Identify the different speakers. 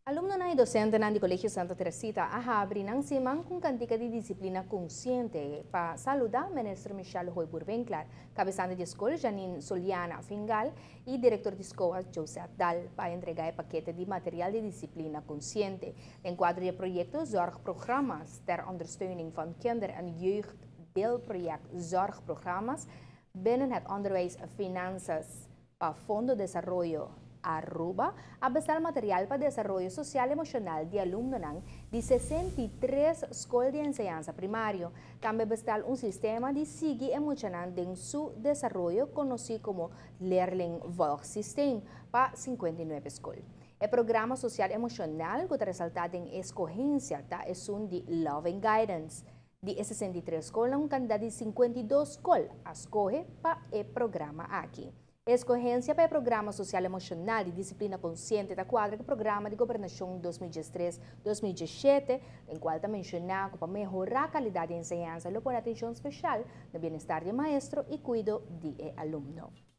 Speaker 1: Alumnonan y docentenan di Colegio Santa Teresita a habri nan siman cu cantica di disciplina consciente pa saluda Minister Michelle Hooyboer-Winklaar, cabesante di scol Janine Soliana Fingal y director di scol Joseph Dal pa entrega e pakete di material di disciplina consciente. Den cuadro di proyecto Zorgprogramma's ter ondersteuning van kinder- en jeugd deelproject Zorgprogramma's binnen het onderwijs Finanzas pa Fondo Desaroyo Aruba, a bestel material pa desaroyo social emocional di alumnonan di 63 scol di enseñansa primario. Tambe a bestel un sistema di sigui e muchanan den su desaroyo conoci como Leerlingvolgsysteem pa 59 scol. E programa social emocional cu ta resalta den escogencia ta esun di Loving Guidance. Di 63 scol, un cantidad di 52 scol a scoge pa e programa aki. Escogencia pa e programa social emocional di disciplina consciente ta cuadra cu e programa di gobernacion 2013-2017, den cual ta menciona pa mehora calidad di enseñansa, lo pone atencion special na bienestar di maestro y cuido di alumno.